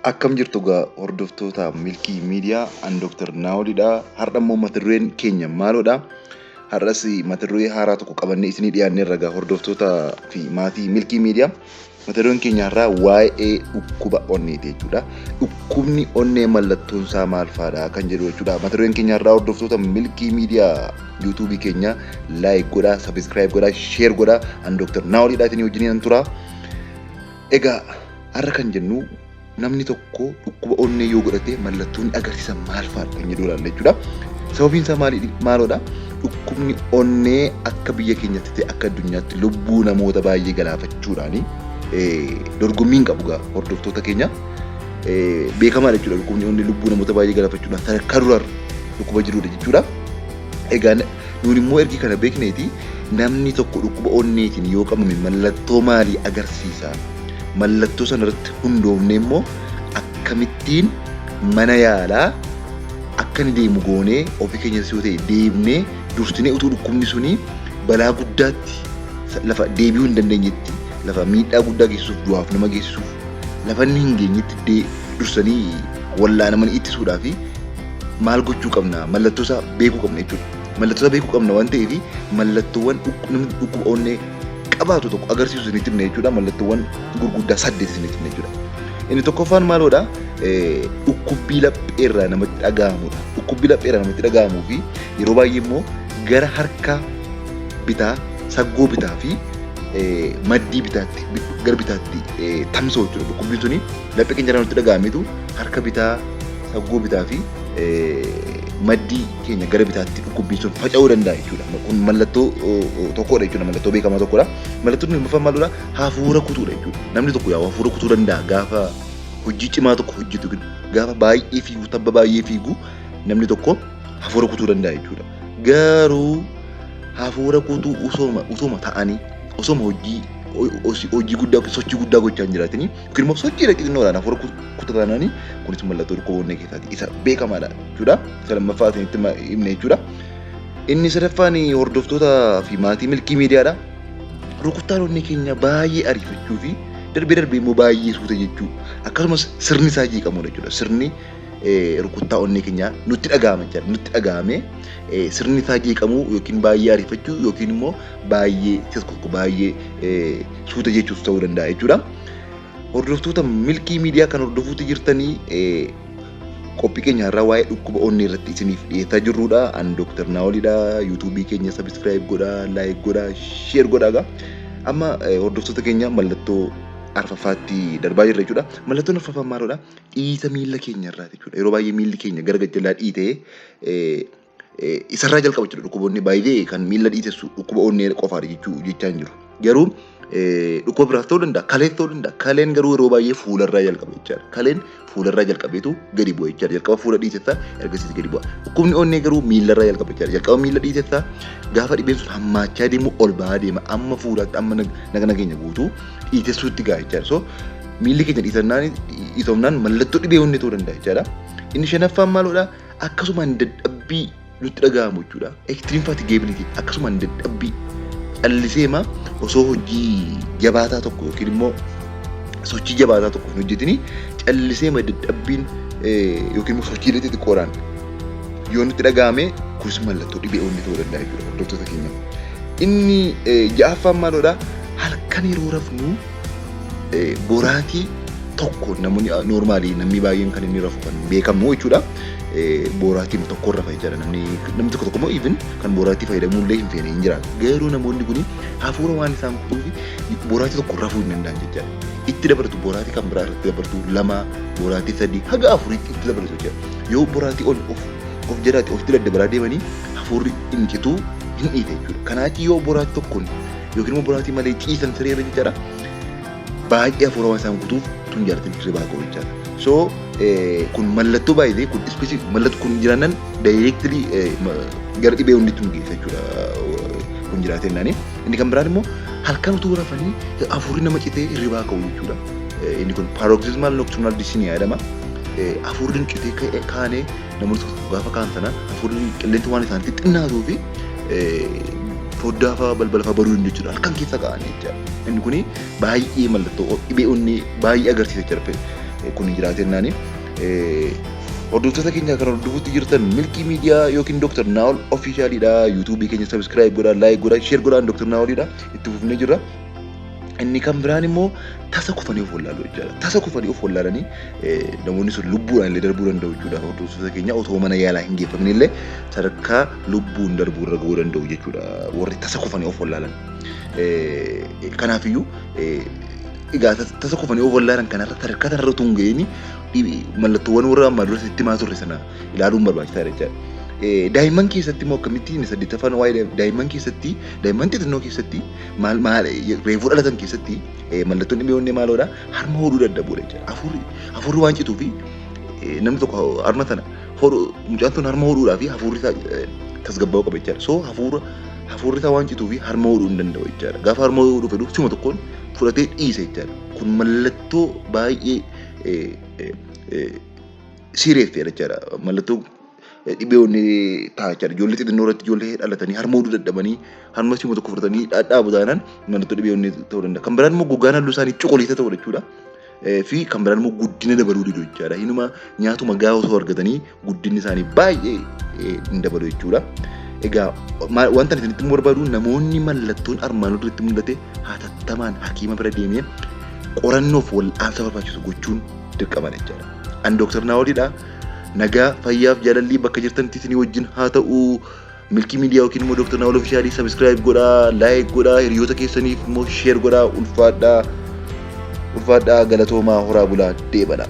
Akkam jirtu egaa hordoftoota Milkii Miidiyaa, an Dr. Naawolidha. Har'a immoo mata dureen keenya maaloodha? Har'as mata duree haaraa tokko qabannee isinii dhiyaanneerra egaa, hordoftoota fi maatii Milkii Miidiyaa. Mata dureen keenya har'aa waa'ee dhukkuba onneeti jechuudha. Dhukkubni onnee mallattoon isaa maal fa'aadha kan jedhu jechuudha. Mata dureen keenya har'aa, hordoftoota Milkii Miidiyaa, yuutuubii keenya like godhaa, subscribe godhaa, share godhaa. An Dr. Naawolidha, isinii wajjiniin tura. Egaa har'a kan jennu namni tokko dhukkuba onnee yoo godhate mallattoon agarsiisan maal fa'aadha kan jedhu ilaalla jechuudha. Sababiin isaa maaloodha? Dhukkubni onnee akka biyya keenyatti ta'e akka addunyaatti lubbuu namoota baay'ee galaafachuudhaan dorgommii hin qabu gaa, hordoftoota keenya. Beekamaadha jechuudha, dhukkubni onnee lubbuu namoota baay'ee galaafachuudhaan sadarkaa duraarra dhukkuba jirudha jechuudha. Egaa nuun immoo ergi kana beekneeti, namni tokko dhukkuba onneetiin yoo qabame mallattoo maalii agarsiisa? Mallattoo sana irratti hundoofnee immoo akkamittiin mana yaalaa akka inni deemu goonee, ofii keenyas yoo ta'e deemnee, dursinee utuu dhukkubni suni balaa guddaatti, lafa deebi'uu hin dandeenyetti, lafa miidhaa guddaa geessisuuf, du'aaf nama geessisuuf lafa inni hin geenyetti dursanii wallaanamanii ittisuudhaa fi maal gochuu qabna? Mallattoo isaa beekuu qabna jechuudha. Mallattoo isaa beekuu qabna waan ta'eef, mallattoowwan namni dhukkuba onnee qabaatu tokko agarsiisu isinitti himna jechuudha. Mallattoowwan gurguddaa saddeet isinitti himna jechuudha. Inni tokkoffaan maaloodha? Dhukkubbii lapheerraa namatti dhaga'amudha. Dhukkubbii lapheerraa namatti dhaga'amuu fi yeroo baay'ee immoo gara harka bitaa, saggoo bitaa fi maddii bitaatti, gara bitaatti tamsa'u jechuudha. Dhukkubbiin suni laphee keenya irraa nutti dhaga'ameetu harka bitaa, saggoo bitaa fi maddii keenya gara bitaatti dhukkubbiin sun faca'uu danda'a jechuudha. Kun mallattoo tokkodha jechuudha. Mallattoo beekamaa tokkodha. Mallattoon lammaffaan maalidha? Hafuura kutuudha jechuudha. Namni tokko yaa hafuura kutuu danda'a gaafa hojii cimaa tokko hojjetu, gaafa baay'ee fiigu, tabba baay'ee fiigu, namni tokko hafuura kutuu danda'a jechuudha. Garuu hafuura kutuu osoma ta'anii, osoma hojii guddaa, sochii guddaa gochaa hin jiraatini yookiin immoo sochii xixinnoodhaan hafuura kutatanii, kunis mallattoo dhukkuba onnee keessaati isa beekamaadha jechuudha. Isa lammaffaa isinitti himne jechuudha. Inni sadaffaan, hordoftoota fi maatii Milkii Miidiyaadha. Rukuttaan onnee keenya baay'ee ariifachuu fi darbee darbee immoo baay'ee suuta jechuu, akkasumas sirni isaa jeeqamudha jechuudha. Sirni rukuttaa onnee keenyaa nutti dhaga'ama jechuudha. Nutti dhaga'amee sirni isaa jeeqamuu yookiin baay'ee ariifachuu yookiin immoo baay'ee tokko baay'ee suuta jechuus ta'uu danda'a jechuudha. Hordoftoota Milkii Miidiyaa kan hordofuutti jirtanii, qophii keenya har'aa waa'ee dhukkuba onnee irratti isiniif dhiyeessaa jirrudha. An Dr. Naawolidha. Yuutuubii keenya subscribe godhaa, like godhaa, share godhaa egaa. Amma hordoftoota keenya mallattoo arfaffaatti darbaa jirra jechuudha. Mallattoon arfaffaan maalidha? Dhiita miilla keenya irraati jechuudha. Yeroo baay'ee miilli keenya gara gajjallaa dhiitee isarraa jalqaba jechuudha. Dhukkuboonni baay'ee kan miilla dhiitessu dhukkuba onnee qofaadha jechuu jechaa hin jiru. Garuu dhukkuba biraas ta'uu danda'a, kalees ta'uu danda'a. Kaleen garuu yeroo baay'ee fuularraa jalqaba jechaadha. Kaleen fuularraa jalqabeetu gadi bu'a jechaadha. Jalqaba fuula dhiitessa, ergasiis gadi bu'a. Dhukkubni onnee garuu miillarraa jalqaba jechaadha. Jalqaba miilla dhiitessa, gaafa dhibeen sun hammaachaa deemu ol ba'aa deema. Amma fuulaatti, amma nagna keenya guutuu dhiitessuutti ga'a jechaadha. So miilli keenya dhiitannaan, dhiitomnaan mallattoo dhibee onnee ta'uu danda'a jechaadha. Inni shanaffaan maalidha? Akkasumaan dadhabbii nutti dhaga'amu jechuudha. Extreme fatigability, akkasumaan dadhabbii calliseema osoo hojii jabaataa tokko yookiin immoo sochii jabaataa tokko hin hojjetini calliseema dadhabbiin yookiin immoo sochiilee xixiqqoodhaan yoo nutti dhaga'ame, kunis mallattoo dhibee onnee ta'uu danda'a jechuudha, hordoftoota keenya. Inni ja'affaan maalidha? Halkan yeroo rafnu boraatii tokko, namoonni normally, namni baay'een kan inni rafu kan beekamu jechuudha. Boraatii tokko rafa jechaadha. Namni tokko tokko immoo even kan boraatii fayyadamuu illee hin feene hin jiraatu. Garuu namoonni kun hafuura waan isaan kutuuf boraatii tokko rafuu hin danda'an jechaadha. Itti dabalatu, boraatii kan biraa irratti dabalatu, lama, boraatii sadii haga afuriitti itti dabalatu jechaadha. Yoo boraatii ol of jalaatti ofitti daddabalaa deemanii hafuurri hin cituu, hin dhiite jechuudha. Kanaachi yoo boraatii tokkoon yookiin immoo boraatii malee ciisan siree irra jechaadha, baay'ee hafuura waan isaan kutuuf tun jaalatin hirribaa ka'u jechaadha. So kun mallattoo baay'ee, kun specific mallattoo kun jiraannan directly gara dhibee hunditti nu geessa jechuudha kun jiraate jennaani. Inni kan biraan immoo halkan utuu rafanii hafuurri nama citee hirribaa ka'u jechuudha. Inni kun paroxysmal nocturnal dyspnea jedhama. Hafuurri nu citee kaanee, namoonni tokko gaafa kaan sana hafuurri qilleensi waan isaanitti xinnaatuu fi foddaa fa'aa, balbala fa'aa baruu hin jechuudha. Halkan keessa ka'an jechaadha. Inni kuni baay'ee mallattoo dhibee onnee baay'ee agarsiisa jechuudha. Kun jiraatennaan hordoftoota keenya kan hordofuutti jirtan Milkii Miidiyaa yookiin Dr. Naa'ol Officialidha. Yuutuubii keenya subscribe godhaa, like godhaa, share godhaa. Dr. Naa'olidha. Itti fufnee jirra. Inni kan biraan immoo tasa kufanii of wallaaluu jechuudha. Tasa kufanii of wallaalanii namoonni sun lubbuudhaan illee darbuu danda'u jechuudha. Hordoftoota keenya, otoo mana yaalaa hin geeffamin illee sadarkaa lubbuun darbuu irra gahuu danda'u jechuudha. Warri tasa kufanii of wallaalan. Kanaafiyyuu egaa tasa kufanii of wallaalan kanarra, sadarkaa kanarra utuu hin ga'iin, mallattoowwan warra ammaa dura itti himaa turre sana ilaaluun barbaachisaadha jechaadha. Daa'imman keessatti immoo akkamitti? Inni saddeettaffaan waa'ee daa'imman keessatti, daa'imman xixinnoo keessatti, maal maal, reefuu dhalatan keessatti mallattoon dhibee onnee maaloodha? Harma hodhuu dadhabuudha jechaadha. Hafuurri waan cituu fi namni tokko harma sana hodhu, mucaan sun harma hodhuudhaa fi hafuurri isaa tasgabbaa'uu qaba jechaadha. So hafuurri isaa waan cituu fi harma hodhuu hin danda'u jechaadha. Gaafa harma hodhuu fedhu sima tokkoon fudhatee dhiisa jechaadha. Kun mallattoo baay'ee serious ta'edha jechaadha. Mallattoo dhibee onnee ta'a jechaadha. Ijoollee xixinnoo irratti, ijoollee dhalatanii harma hodhuu dadhabanii, harma sima tokko fudhatanii dhadhaabu taanaan, mallattoo dhibee onnee ta'uu danda'a. Kan biraan immoo gogaan halluu isaanii cuquliisa ta'uu jechuudha. Fi kan biraan immoo guddina dabaluu didu jechaadha. Inuma nyaatuma gahaa osoo argatanii guddinni isaanii baay'ee hin dabalu jechuudha. Egaa wanta ani isinitti barbaadu, namoonni mallattoon armaan olitti mul'ate hatattamaan hakiima bira deemee qorannoof wal'aansa barbaachisu gochuun dirqama jechaadha. Ani Dooktar Naa'olidha. Nagaa, fayyaaf jaalallii bakka jirtanitti isinii wajjin haa ta'u. Milkii Miidiyaa yookiin immoo Dooktar Naa'ol Official subscribe godhaa, like godhaa, hiriyoota keessaniif immoo share godhaa, ulfaadhaa. Ulfaadhaa, galatoomaa, horaa bulaa, deebana.